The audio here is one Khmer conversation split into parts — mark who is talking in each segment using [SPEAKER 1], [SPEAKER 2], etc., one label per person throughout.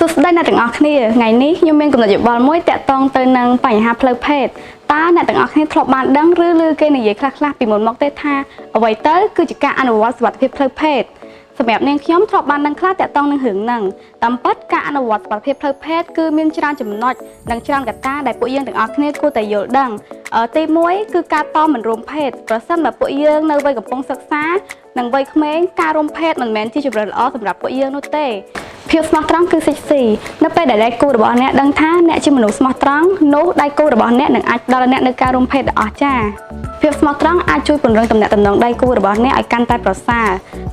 [SPEAKER 1] សួស្តីអ្នកទាំងអស់គ្នាថ្ងៃនេះខ្ញុំមានកំណត់យោបល់មួយតាក់ទងទៅនឹងបញ្ហាផ្លូវភេទតើអ្នកទាំងអស់គ្នាធ្លាប់បានដឹងឬឮគេនិយាយខ្លះៗពីមុនមកទេថាអ្វីទៅគឺជាការអនុវត្តសុវត្ថិភាពផ្លូវភេទសម្រាប់នាងខ្ញុំធ្លាប់បានដឹងខ្លះតាក់ទងនឹងរឿងហ្នឹងតាមពិតការអនុវត្តសុវត្ថិភាពផ្លូវភេទគឺមានច្រើនចំណុចនិងច្រើនកត្តាដែលពួកយើងទាំងអស់គ្នាគួរតែយល់ដឹងទី1គឺការតមិនរួមភេទប្រសិនបើពួកយើងនៅវ័យកំពុងសិក្សានិងវ័យក្មេងការរួមភេទមិនមែនជាជម្រើសល្អសម្រាប់ពួកយើងនោះទេភាពស្មោះត្រង់គឺសិចស៊ីនៅពេលដែលដៃគូរបស់អ្នកដឹងថាអ្នកជាមនុស្សស្មោះត្រង់នោះដៃគូរបស់អ្នកនឹងអាចផ្ដល់ឲ្យអ្នកនូវការរួមភេទដ៏អស្ចារ្យភាពស្មោះត្រង់អាចជួយពង្រឹងទំនាក់ទំនងដៃគូរបស់អ្នកឲ្យកាន់តែប្រសើរ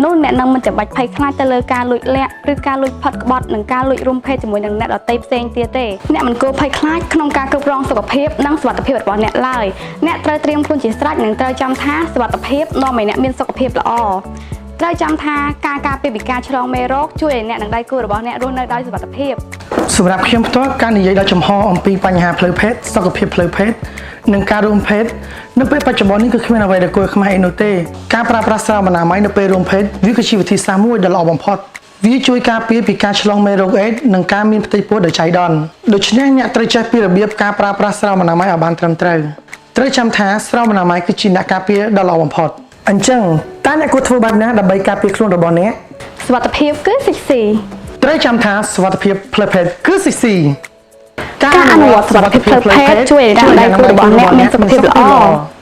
[SPEAKER 1] នោះអ្នកនឹងមិនចាំបាច់ភ័យខ្លាចទៅលើការលួចលាក់ឬការលួចផុតក្បត់និងការលួចរួមភេទជាមួយនឹងអ្នកដទៃផ្សេងទៀតទេអ្នកមិនគួរភ័យខ្លាចក្នុងការគ្រប់គ្រងសុខភាពនិងសុវត្ថិភាពរបស់អ្នកឡើយអ្នកត្រូវត្រៀមខ្លួនជាស្រេចនិងត្រូវចាំថាសុវត្ថិភាពនាំឲ្យអ្នកមានសុខភាពល្អត្រូវចាំថាការការពារពីការឆ្លងមេរោគជួយឲ្យអ្នកនិងដៃគូរបស់អ្នករស់នៅដោយសុវត្ថិភាព
[SPEAKER 2] សម្រាប់ខ្ញុំផ្ទាល់ការនិយាយដល់ចំហអំពីបញ្ហាផ្លូវភេទសុខភាពផ្លូវភេទនិងការរួមភេទនៅពេលបច្ចុប្បន្ននេះគឺគ្មានអ្វីដែលគួរឲ្យខ្មាស់អីនោះទេការប្រើប្រាស់ស្រោមអនាម័យនៅពេលរួមភេទវាគឺជាវិធីសាស្ត្រមួយដ៏ល្អបំផុតវាជួយការពារពីការឆ្លងមេរោគអេដស៍និងការមានផ្ទៃពោះដោយចៃដន្យដូច្នេះអ្នកត្រូវចេះពីរបៀបការប្រើប្រាស់ស្រោមអនាម័យឲ្យបានត្រឹមត្រូវត្រូវចាំថាស្រោមអនាម័យគឺជាអ្នកការពារដ៏ល្អបំផុតអញ្ចឹងតើអ្នកគួរធ្វើបែបណាដើម្បីការពារខ្លួនរបស់អ្នក
[SPEAKER 1] សុវត្ថិភាពគឺសិចស៊ី
[SPEAKER 2] ត្រូវចាំថាសុវត្ថិភាពផ្លូវភេទគឺសិចស៊ី
[SPEAKER 1] ការអនុវត្តសុវត្ថិភាពផ្លូវភេទជួយឲ្យដៃគូរបស់អ្នកមានសុខភាពល្អ។